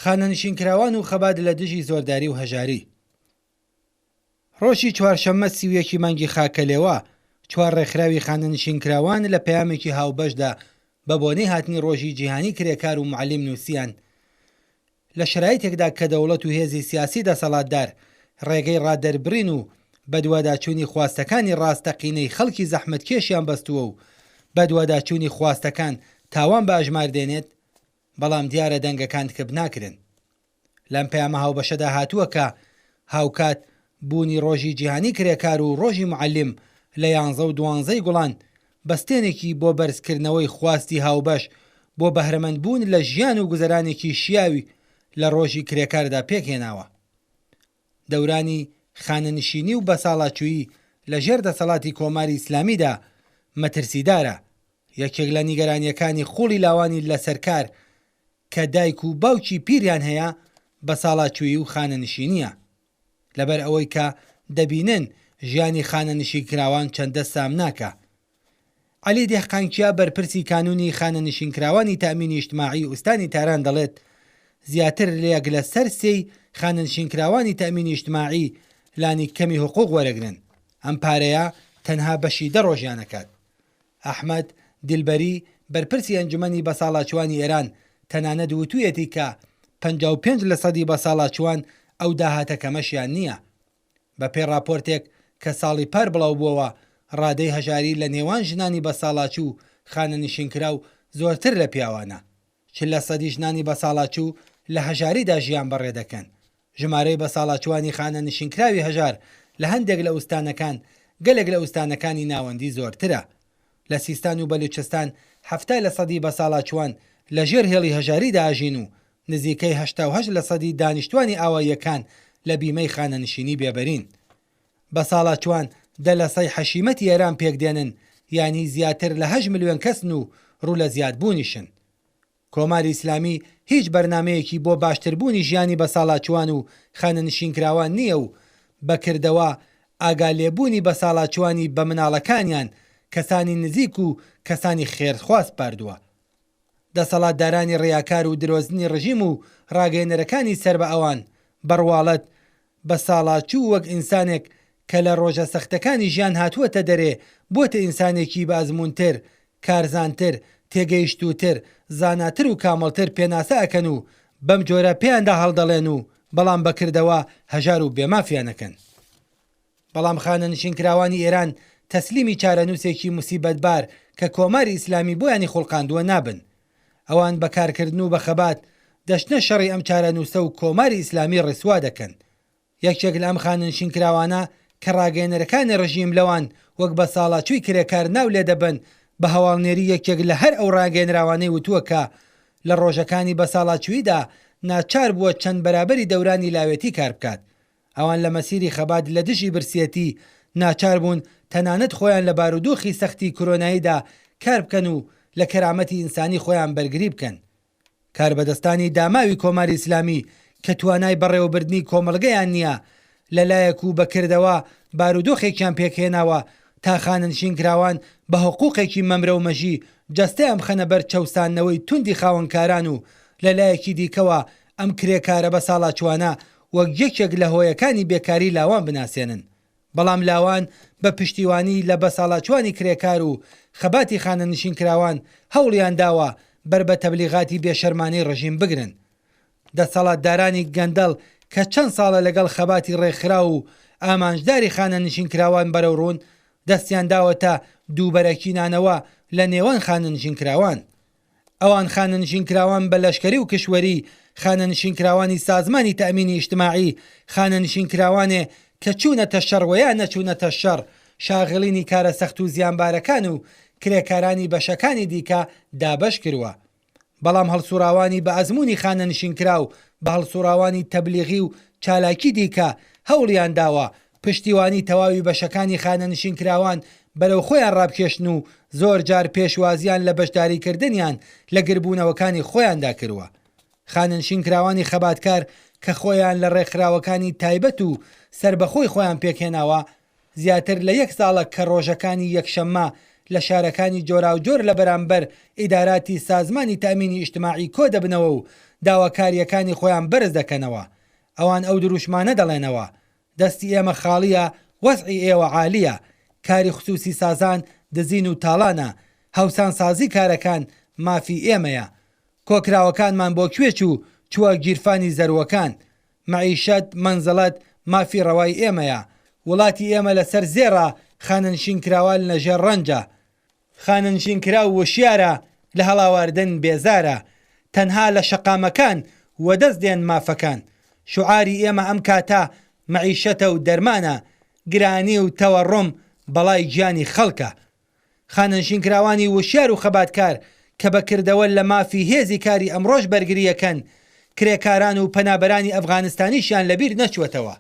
خانەنشینکراوان و خەبات لە دژی زۆرداری و هەژاری. ڕۆژی چوارشەممە 31 ی مانگی خاکەلێوە، چوار ڕێکخراوی خانەنشینکراوان لە پەیامێکی هاوبەشدا بە بۆنەی هاتنی ڕۆژی جیهانی کرێکار و موعەلیم نووسیان، لە شەرایتێکدا کە دەوڵەت و هێزی سیاسی دەسەڵاتدار ڕێگەی ڕادەربڕین و بەدواداچوونی خواستەکانی ڕاستەقینەی خەڵکی زەحمەتکێشیان بەستووە و بەدواداچوونی خواستەکان تاوان بە ئەژمار دێنێت، بەڵام دیارە دەنگەکان کپ ناکرێن. لەم پەیامە هاوبەشەدا هاتووە کە هاوکات بوونی ڕۆژی جیهانی کرێکار و ڕۆژی موعەلیم لە یانزە و دوانزەی گوڵان بەستێنێکی بۆ بەرزکردنەوەی خواستی هاوبەش بۆ بەهرەمەند بوون لە ژیان و گوزەرانێکی شیاوی لە ڕۆژی کرێکاردا پێکهێناوە. دەورانی خانەنشینی و بەساڵاچوویی لە ژێر دەسەڵاتی کۆماری ئیسلامیدا مەترسیدارە. یەکێک لە نیگەرانییەکانی قووڵی لاوانی لەسەر کار کە دایک و باوکی پیریان هەیە، بەساڵاچوویی و خانەنشینییە. لەبەر ئەوەی کە دەبینن ژیانی خانەنشینکراوان چەندە سامناکە. عەلی دێهقانکیا بەرپرسی کانوونی خانەنشینکراوانی تەئمینی ئیجتماعی ئوستانی تاران دەڵێت، زیاتر لە یەک لە سەر سێی خانەنشینکراوانی تەئمینی ئیجتماعی لانی کەمی هقوق وەرەگرن. ئەم پارەیە تەنها بەشی دە ڕۆژیان ئەکات. ئەحمەد دلبەری، بەرپرسی ئەنجومەنی بەساڵاچووانی ئێران تەنانەت وتوویەتی کە 55 لەسەدی بەساڵاچووان ئەو داهاتە کەمەشیان نییە. بەپێی ڕاپۆرتێک کە ساڵی پار بڵاوبووەوە، ڕادەی هەژاری لە نێوان ژنانی بەساڵاچوو و خانەنشینکراو زۆرتر لە پیاوانە. 40 لەسەدی ژنانی بەساڵاچوو لە هەژاریدا ژیان بەڕێدەکەن. ژمارەی بەساڵاچووانی خانەنشینکراوی هەژار لە هەندێک لە ئوستانەکان گەلێک لە ئوستانەکانی ناوەندی زۆرترە. لە سیستان و بەلوچستان 70 لەسەدی بەساڵاچووان لە ژێر هێڵی هەژاریدا ئەژین و نزیکەی 88 لەسەدی دانیشتوانی ئاواییەکان لە بیمەی خانەنشینی بێبەرین. بەساڵاچووان دە لەسەی حەشیمەتی ئێران پێکدێنن یانی زیاتر لە هەشت ملیۆن کەسن و ڕوو لە زیادبوونیشن. کۆماری ئیسلامی هیچ بەرنامەیەکی بۆ باشتربوونی ژیانی بەساڵاچووان و خانەنشینکراوان نییە و بە کردەوە ئاگالێبوونی بەساڵاچووانی بە مناڵەکانیان، کەسانی نزیک و کەسانی خێرخواز سپاردووە. دەسەڵاتدارانی ڕیاکار و درۆزنی ڕژیم و ڕاگەیەنەرەکانی سەر بە ئەوان، بە ڕواڵەت بە ساڵاچوو وەک ئینسانێک کە لە ڕۆژە سەختەکانی ژیان هاتووەتە دەرێ، بۆتە ئینسانێکی بە ئەزموونتر، کارزانتر، تێگەیشتووتر، زاناتر و کامڵتر پێناسە ئەکەن و بەم جۆرە پێیاندا هەڵدەڵێن و بەڵام بە کردەوە هەژار و بێمافیان ئەکەن. بەڵام خانەنشینکراوانی ئێران تەسلیمی چارەنووسێکی موسیبەتبار کە کۆماری ئیسلامی بۆیانی خوڵقاندووە نابن. ئەوان بە کارکردن و بە خەبات دەچنە شەڕی ئەم چارەنووسە و کۆماری ئیسلامی ڕیسوا دەکەن. یەکێک لە ئەم خانەنشینکراوانە کە ڕاگەیەنەرەکانی ڕژیم لەوان وەک بەساڵاچووی کرێکار ناو لێ دەبەن بە هەواڵنێری یەکێک لە هەر ئەو ڕاگەیەنراوانەی وتووە کە لە ڕۆژەکانی بەساڵاچووییدا ناچار بووە چەند بەرابەری دەورانی لاوێتی کار بکات. ئەوان لە مەسیری خەبات لە دژی برسیەتی ناچار بوون تەنانەت خۆیان لە بارودۆخی سەختی کرۆناییدا کار بکەن و لە کەرامەتی ئینسانی خۆیان بەرگری بکەن. کاربەدەستانی داماوی کۆماری ئیسلامی کە توانای بەڕێوەبردنی کۆمەڵگەیان نییە لە لایەک و بە کردەوە بارودۆخێکیان پێکهێناوە تا خانەنشینکراوان بە هقوقێکی مەمرە و مەژی جەستەیان بخەنە بەر چەوساندنەوەی توندی خاوەنکاران و لە لایەکی دیکەوە ئەم کرێکارە بەساڵاچووانە وەک یەکێک لە هۆیەکانی بێکاری لاوان بناسێنن. بەڵام لاوان بە پشتیوانی لە بەساڵاچووانی کرێکار و خەباتی خانەنشینکراوان هەوڵیان داوە بەر بە تەبلیغاتی بێشەرمانەی ڕژیم بگرن. دەسەڵاتدارانی گەندەڵ کە چەند ساڵە لەگەڵ خەباتی ڕێکخراو و ئامانجداری خانەنشینکراوان بەرەوڕوون، دەستیان داوەتە دووبەرەکینانەوە لە نێوان خانەنشینکراوان. ئەوان خانەنشینکراوان بە لەشکەری و کشوەری، خانەنشینکراوانی سازمانی تەئمینی ئیجتماعی، خانەنشینکراوانێ کە چوونەتە شەڕ وەیا نەچوونەتە شەڕ، شاغڵینی کارە سەخت و زیانبارەکان و کرێکارانی بەشەکانی دیکە دابەش کروە. بەڵام هەڵسوڕاوانی بە ئەزموونی خانەنشینکراو بە هەڵسوڕاوانی تەبلیغی و چالاکی دیکە هەوڵیان داوە پشتیوانی تەواوی بەشەکانی خانەنشینکراوان بەرەو خۆیان ڕابکێشن و زۆر جار پێشوازیان لە بەشداریکردنیان لە گربوونەوەکانی خۆیاندا کروە. خانەنشینکراوانی خەباتکار کە خۆیان لە ڕێکخراوەکانی تایبەت و سەربەخۆی خۆیان پێکهێناوە، زیاتر لە یەک ساڵە کە ڕۆژەکانی یەکشەممە لە شارەکانی جۆراوجۆر لە بەرامبەر ئیداراتی سازمانی تەئمینی ئیجتماعی کۆ دەبنەوە و داواکارییەکانی خۆیان بەرز دەکەنەوە. ئەوان ئەو دروشمانە دەڵێنەوە، دەستی ئێمە خاڵییە، وەزعی ئێوە عالییە، کاری خسووسی سازان دزین و تاڵانە، هاوسانسازی کارەکان مافی ئێمەیە. کۆکراوەکانمان بۆ کوێ چوو، چووە گیرفانی زەرووەکان. مەعیشەت، مەنزڵەت، مافی ڕەوای ئێمەیە. وڵاتی ئێمە لەسەر زێڕە، خانەنشینکراوان لە ژێر ڕەنجە. خانەنشینکراو وشیارە، لە هەڵاواردن بێزارە. تەنها لە شەقامەکان وەدەست دێن مافەکان. شوعاری ئێمە ئەم کاتە مەعیشەتە و دەرمانە. گرانی و تەوەڕوم بەڵای گیانی خەڵکە. خانەنشینکراوانی وشیار و خەباتکار کە بە کردەوە لە مافی هێزی کاری ئەمڕۆش بەرگری ئەکەن، کرێکاران و پەنابەرانی ئەفغانستانیشیان لەبیر نەچووەتەوە.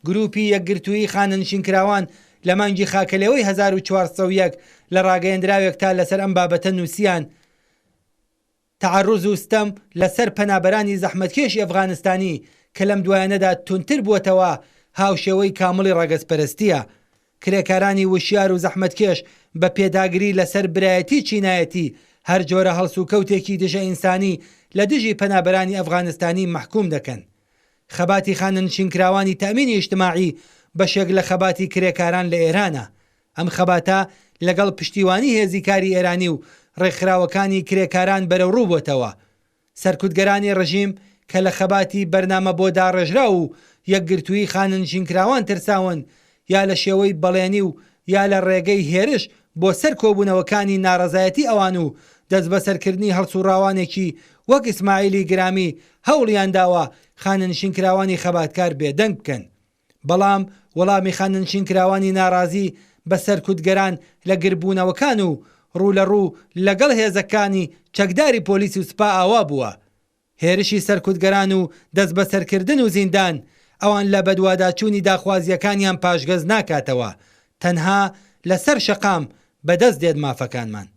گرووپی یەکگرتووی خانەنشینکراوان لە مانگی خاکەلێوەی 1401 لە ڕاگەیەندراوێکتا لەسەر ئەم بابەتە نووسیان، تەعەروز و ستەم لە سەر پەنابەرانی زەحمەتکێشی ئەفغانستانی کە لەم دوایانەدا توندتر بووەتەوە، هاوشێوەی کامڵی ڕەگەزپەرستییە. کرێکارانی وشیار و زەحمەتکێش بە پێداگری لە سەر برایەتی چینایەتی، هەر جۆرە هەڵسوکەوتێکی دژە ئینسانی لە دژی پەنابەرانی ئەفغانستانی مەحکووم دەکەن. خەباتی خانەنشینکراوانی تەئمینی ئیجتماعی بەشێک لە خەباتی کرێکاران لە ئێرانە. ئەم خەباتە لەگەڵ پشتیوانی هێزی کاری ئێرانی و ڕێکخراوەکانی کرێکاران بەرەوڕوو بۆتەوە. سەرکوتگەرانی ڕژیم کە لە خەباتی بەرنامە بۆ داڕێژراو و یەکگرتووی خانەنشینکراوان ترساون، یا لە شێوەی بەڵێنی و یا لە ڕێگەی هێرش بۆ سەر کۆبوونەوەکانی ناڕەزایەتی ئەوان و دەستبەسەرکردنی هەڵسووڕاوانێکی وەک ئیسماعیلی گرامی هەوڵیان داوە خانەنشینکراوانی خەباتکار بێدەنگ بکەن. بەڵام وەڵامی خانەنشینکراوانی ناڕازی بە سەرکوتگەران لە گربوونەوەکان و ڕوو لە ڕوو لەگەڵ هێزەکانی چەکداری پۆلیس و سپا ئاوا بووە، هێرشی سەرکوتگەران و دەستبەسەرکردن و زیندان ئەوان لە بەدواداچوونی داخوازییەکانیان پاشگەز ناکاتەوە، تەنها لە سەر شەقام بەدەست دێت مافەکانمان.